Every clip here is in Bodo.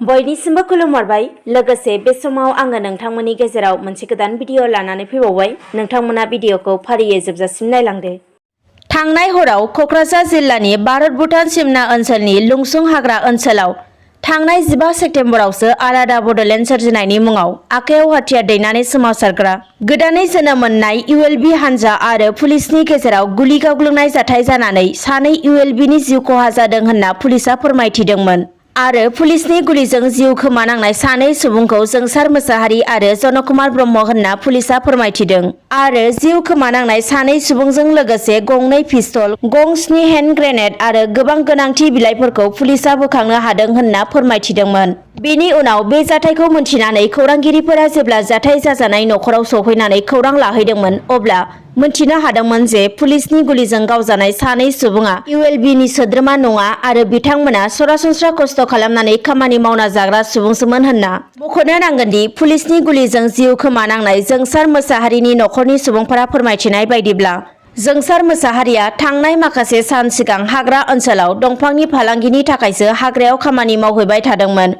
बयनिसिमबो खुलुमहरबाय। लोगोसे बे समाव आङो नोंथांमोननि गेजेराव मोनसे गोदान भिडिअ लानानै फैबावबाय। नोंथांमोना भिडिअखौ फारियै जोबजासिम नायलांदो। थांनाय हराव कक्राझार जिल्लानि भारत-भुटान सिमना ओनसोलनि लुंसुं हाग्रा ओनसोलाव थांनाय 15 सेप्तेम्बरावसो आलादा बड'लेण्ड सोरजिनायनि मुङाव आखायाव हाथियार दैनानै सोमावसारग्रा गोदानै जोनोम मोननाय ULB हानजा आरो पुलिसनि गेजेराव गुलि गावग्लुंनाय जाथाय जानानै सानै ULBनि जिउ खहा जादों होनना पुलिसआ फोरमायथिदोंमोन। आरो पुलिसनि गुलिजों जिउ खोमानांनाय सानै सुबुंखौ जोंसार मोसाहारि आरो जनकुमार ब्रह्म होनना पुलिसआ फोरमायथिदों। आरो जिउ खोमानांनाय सानै सुबुंजों लोगोसे गंनै पिस्तल, गं 7 हेन्ड ग्रेनेड आरो गोबां गोनांथि बिलाइफोरखौ पुलिसआ बोखांनो हादों होनना फोरमायथिदोंमोन। बेनि उनाव बे जाथायखौ मोनथिनानै खौरांगिरिफोरा जेब्ला जाथाय जाजानाय नखराव सौहैनानै खौरां लाहैदोंमोन अब्ला मोनथिनो हादोंमोन जे पुलिसनि गुलिजों गावजानाय सानै सुबुङा ULBनि सोद्रोमा नङा आरो बिथांमोना सरासनस्रा खस्थ' खालामनानै खामानि मावना जाग्रा सुबुंसोमोन होनना। मख'नो नांगोन दि पुलिसनि गुलिजों जिउ खोमानांनाय जोंसार मोसाहारिनि नखरनि सुबुंफोरा फोरमायथिनाय बायदिब्ला जोंसार मोसाहारिया थांनाय माखासे सान सिगां हाग्रा ओनसोलाव दंफांनि फालांगिनि थाखायसो हाग्रायाव खामानि मावहैबाय थादोंमोन।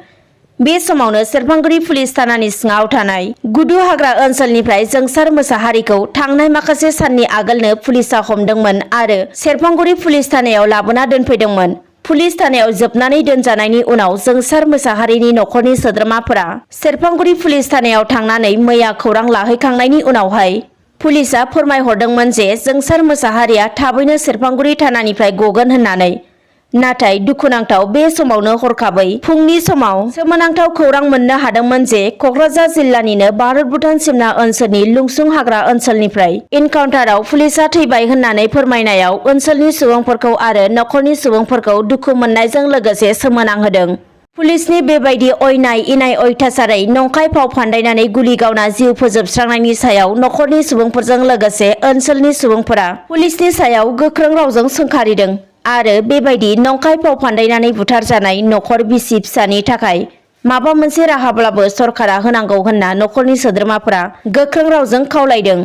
बे समावनो सेरफांगुरि पुलिस थानानि सिङाव थानाय गुदु हाग्रा ओनसोलनिफ्राय जोंसार मोसाहारिखौ थांनाय माखासे साननि आगोलनो पुलिसआ हमदोंमोन आरो सेरफांगुरि पुलिस थानायाव लाबोना दोनफैदोंमोन। पुलिस थानायाव जोबनानै दोनजानायनि उनाव जोंसार मोसाहारिनि नखरनि सोद्रोमाफोरा सेरफांगुरि पुलिस थानायाव थांनानै मैया खौरां लाहैखांनायनि उनावहाय पुलिसआ फोरमायहरदोंमोन जे जोंसार मोसाहारिया थाबैनो सेरफांगुरि थानानिफ्राय गगोन होननानै। नाथाय दुखुनांथाव बे समावनो हरखाबै फुंनि समाव सोमोनांथाव खौरां मोननो हादोंमोन जे कक्राझार जिल्लानिनो भारत-भुटान सिमना ओनसोलनि लुंसुं हाग्रा ओनसोलनिफ्राय इनकाउन्टाराव पुलिसआ थैबाय होननानै फोरमायनायाव ओनसोलनि सुबुंफोरखौ आरो नखरनि सुबुंफोरखौ दुखु मोननायजों लोगोसे सोमोनांहोदों। पुलिसनि बेबायदि अयनाय इनाय अयथासारै नंखाय फाव फान्दायनानै गुलि गावना जिउ फोजोबस्रांनायनि सायाव नखरनि सुबुंफोरजों लोगोसे ओनसोलनि सुबुंफोरा पुलिसनि सायाव गोख्रों रावजों सोंखारिदों। आरो बेबायदि नंखाय फाव फान्दायनानै बुथारजानाय नखर बिसि फिसानि थाखाय माबा मोनसे राहाब्लाबो सरकारा होनांगौ होनना नखरनि सोद्रोमाफोरा गोख्रों रावजों खावलायदों।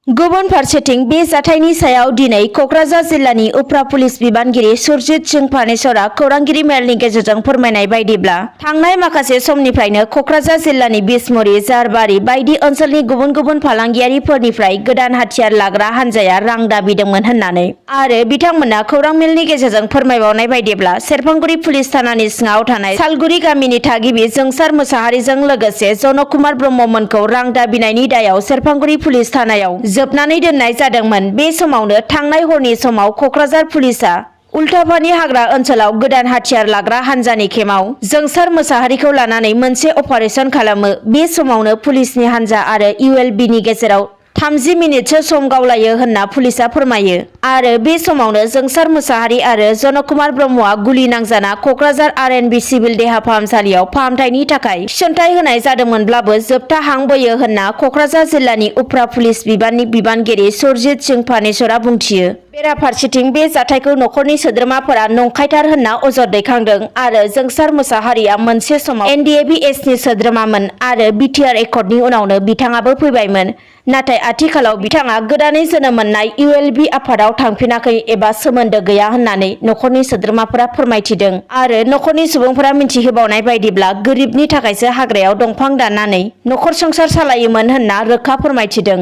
गुबुन फारसेथिं बे जाथायनि सायाव दिनै कक्राझार जिल्लानि उफ्रा पुलिस बिबानगिरि सुरजित सिंह फानेश्वरा खौरांगिरि मेलनि गेजेरजों फोरमायनाय बायदिब्ला थांनाय माखासे समनिफ्रायनो कक्राझार जिल्लानि बिसमुरि, जारबारि बायदि ओनसोलनि गुबुन गुबुन फालांगियारिफोरनिफ्राय गोदान हाथियार लाग्रा हानजाया रां दाबिदोंमोन होननानै आरो बिथांमोना खौरां मेलनि गेजेरजों फोरमायबावनाय बायदिब्ला सेरफांगुरि पुलिस थानानि सिङाव थानाय सालगुरि गामिनि थागिबि जोंसार मोसाहारिजों लोगोसे जनकुमार ब्रह्ममोनखौ रां दाबिनायनि दायाव सेरफांगुरि पुलिस थानायाव जोबनानै दोननाय जादोंमोन। बे समावनो थांनाय हरनि समाव कक्राझार पुलिसआ उल्थापानि हाग्रा ओनसोलाव गोदान हाथियार लाग्रा हानजानि खेमाव जोंसार मोसाहारिखौ लानानै मोनसे अपारेसन खालामो। बे समावनो पुलिसनि हानजा आरो ULBनि गेजेराव 30 मिनिटसो सम गावलायो होनना पुलिसआ फोरमायो। आरो बे समावनो जोंसार मोसाहारि आरो जनकुमार ब्रह्मआ गुलि नांजाना कक्राझार RNB सिभिल देहा फाहामसालियाव फाहामथायनि थाखाय थिसनथाय होनाय जादोंमोनब्लाबो जोबथा हां बोयो होनना कक्राझार जिल्लानि उफ्रा पुलिस बिबाननि बिबानगिरि सुरजित सिंह फानेश्वरा बुंथियो। बेराफारसेथिं बे जाथायखौ नखरनि सोद्रोमाफोरा नंखायथार होनना अजद दैखांदों आरो जोंसार मोसाहारिया मोनसे समाव NDABSनि सोद्रोमामोन आरो BTR एकर्डनि उनावनो बिथाङाबो फैबायमोन। नाथाय आथिखालाव बिथाङा गोदानै जोनोम मोननाय ULB आफादाव थांफिनाखै एबा सोमोन्दो गैया होननानै नखरनि सोद्रोमाफोरा फोरमायथिदों। आरो नखरनि सुबुंफोरा मिन्थिहोबावनाय बायदिब्ला गोरिबनि थाखायसो हाग्रायाव दंफां दाननानै नखर संसार सालायोमोन होनना रोखा फोरमायथिदों।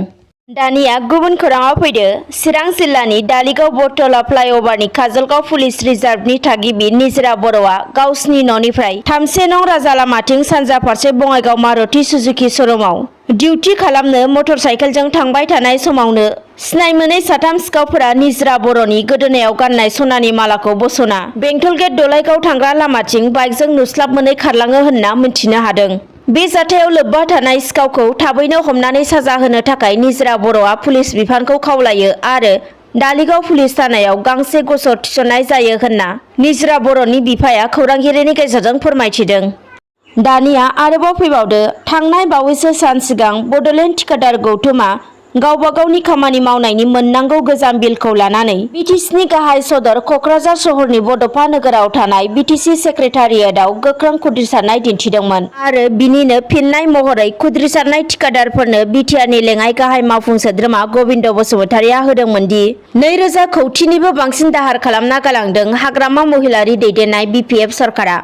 दानिया गुबुन खौराङाव फैदो। चिरां जिल्लानि दालिगाव बरतला फ्लाइअभारनि काजलगाव पुलिस रिजार्भनि थागिबि निजोरा बर'आ गावसिनि न'निफ्राय 3 नं राजा लामाथिं सानजा फारसे बङाइगाव मारुति सुजुकी श'रुमाव डिउटि खालामनो मटर साइकेलजों थांबाय थानाय समावनो सिनायमोनै साथाम सिखावफोरा निजोरा बर'नि गोदोनायाव गाननाय सनानि मालाखौ बस'ना बेंटल गेट दलाइगाव थांग्रा लामाथिं बाइकजों नुस्लाब मोनै खारलाङो होनना मिन्थिनो हादों। बे जाथायाव लोब्बा थानाय सिखावखौ थाबैनो हमनानै साजा होनो थाखाय निजोरा बर'आ पुलिस बिफानखौ खावलायो आरो दालिगाव पुलिस थानायाव गांसे गसर थिसननाय जायो होनना निजोरा बर'नि बिफाया खौरांगिरिनि गेजेरजों फोरमायथिदों। दानिया आरोबाव फैबावदो। थांनाय बावैसो सान सिगां बड'लेण्ड थिखादार गौथुमा गावबा गावनि खामानि मावनायनि मोननांगौ गोजाम बिलखौ लानानै BTCनि गाहाय सदर कक्राझार सहरनि बड'फा नोगोराव थानाय BTC सेक्रेटारियेटआव गोख्रों खुद्रिसारनाय दिन्थिदोंमोन आरो बिनिनो फिननाय महरै खुद्रिसारनाय थिखादारफोरनो बिटिआरनि लेङाइ गाहाय मावफुं सोद्रोमा गबिन्द बसुमतारीया होदोंमोन दि 2000 कौटिनिबो बांसिन दाहार खालामना गालांदों हाग्रामा महिलारि दैदेननाय BPF सरकारा।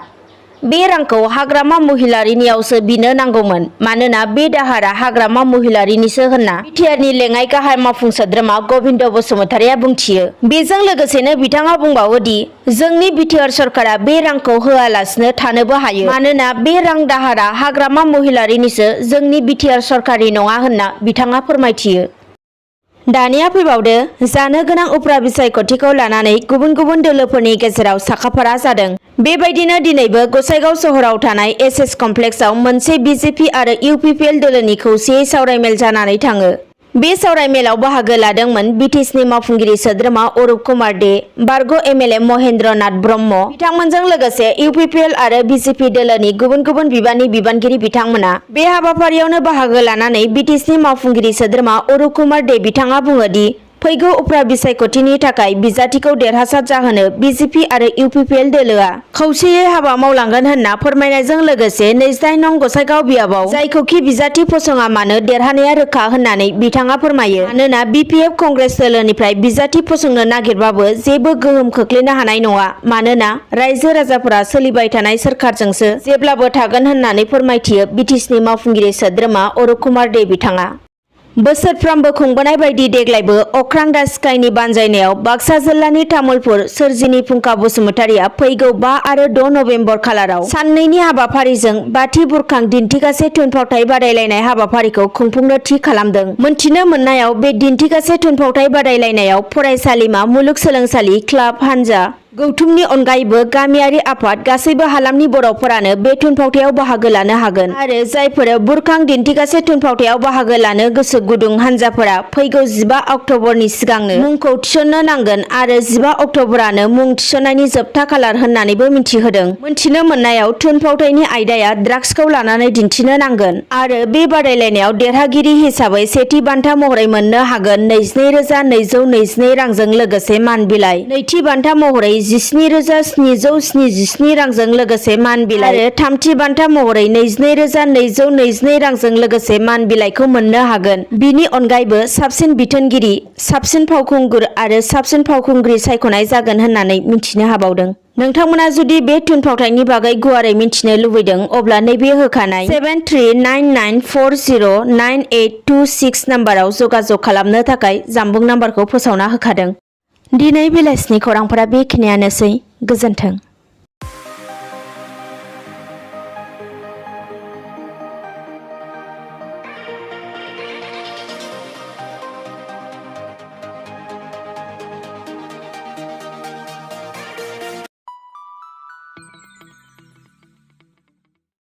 बे रांखौ हाग्रामा महिलारिनियावसो बिनो नांगौमोन मानोना बे दाहारा हाग्रामा महिलारिनिसो होनना बिटिआरनि लेङाइ गाहाय मावफुं सोद्रोमा गबिन्द बसुमतारीया बुंथियो। बेजों लोगोसेनो बिथाङा बुंबावो दि जोंनि बिटिआर सरकारा बे रांखौ होआलासिनो थानोबो हायो मानोना बे रां दाहारा हाग्रामा महिलारिनिसो जोंनि बिटिआर सरकारनि नङा होनना बिथाङा फोरमायथियो। दानिया फैबावदो जानो गोनां उफ्रा बिसायख'थिखौ लानानै गुबुन गुबुन दोलोफोरनि गेजेराव साखाफारा जादों। बेबायदिनो दिनैबो गसाइगाव सहराव थानाय एसएस कमप्लेक्सआव मोनसे बिजेपि आरो इउपिपिएल दोलोनि खौसेयै सावरायमेल जानानै थाङो। बे सावरायमेलाव बाहागो लादोंमोन बिटिसिनि मावफुंगिरि सोद्रोमा अरुप कुमार दे, बारग' एमएलए महेन्द्र नाथ ब्रह्म, बिथांमोनजों लोगोसे इउपिपिएल आरो बिजेपि दोलोनि गुबुन गुबुन बिबाननि बिबानगिरि बिथांमोना। बे हाबाफारियावनो बाहागो लानानै बिटिसिनि मावफुंगिरि सोद्रोमा अरुप कुमार दे बिथाङा बुङो दि फैगौ उफ्रा बिसायख'थिनि थाखाय बिजाथिखौ देरहासार जाहोनो बिजेपि आरो इउपिपिएल दोलोआ खौसेयै हाबा मावलांगोन होनना फोरमायनायजों लोगोसे 28 नं गसाइगाव बियाबाव जायखौखि बिजाथि फसङा मानो देरहानाया रोखा होननानै बिथाङा फोरमायो। मानोना बिपिएफ कंग्रेस दोलोनिफ्राय बिजाथि फसंनो नागिरबाबो जेबो गोहोम खोख्लैनो हानाय नङा मानोना रायजो राजाफोरा सोलिबाय थानाय सोरखारजोंसो जेब्लाबो थागोन होननानै फोरमायथियो बिटिसिनि मावफुंगिरि सोद्रोमा अरुप कुमार दे बिथाङा। बोसोरफ्रामबो खुंबोनाय बायदि देग्लायबो अख्रां दा स्काइनि बानजायनायाव बाक्सा जिल्लानि तामुलपुर सोरजिनि फुंखा बसुमतारीया फैगौ 5 आरो 6 नभेम्बर खालाराव साननैनि हाबाफारिजों बाथि बुरखां दिन्थिगासे थुनफावथाय बादायलायनाय हाबाफारिखौ खुंफुंनो थि खालामदों। मोनथिनो मोननायाव बे दिन्थिगासे थुनफावथाय बादायलायनायाव फरायसालिमा, मुलुगसोलोंसालि, क्लाब, हानजा, गौथुमनि अनगायैबो गामियारि आफाद गासैबो हालामनि बर'फोरानो बे थुनफावथायाव बाहागो लानो हागोन आरो जायफोरा बुरखां दिन्थिगासे थुनफावथायाव बाहागो लानो गोसो गुदुं हानजाफोरा फैगौ 15 अक्ट'बरनि सिगांनो मुंखौ थिसननो नांगोन आरो 15 अक्ट'बरानो मुं थिसननायनि जोबथा खालार होननानैबो मिथिहोदों। मोनथिनो मोननायाव थुनफावथायनि आयदाया ड्राग्सखौ लानानै दिन्थिनो नांगोन आरो बे बादायलायनायाव देरहागिरि हिसाबै सेथि बान्था महरै मोननो हागोन 22,222 रांजों लोगोसे मान बिलाइ, नैथि बान्था महरै 17,777 रांजों लोगोसे मान बिलाइ आरो थामथि बान्था महरै 22,222 रांजों लोगोसे मान बिलाइखौ मोननो हागोन। बिनि अनगायैबो साबसिन बिथोनगिरि, साबसिन फावखुंगुर आरो साबसिन फावखुंग्रि सायख'नाय जागोन होननानै मिथिनो हाबावदों। नोंथांमोना जुदि बे थुनफावथायनि बागै गुवारै मिथिनो लुबैदों अब्ला नैबे होखानाय 7399409826 नाम्बाराव जगाजग खालामनो थाखाय जानबुं नाम्बारखौ फोसावना होखादों। दिनै बेलासिनि खौरांफोरा बेखिनियानोसै। गोजोन्थों।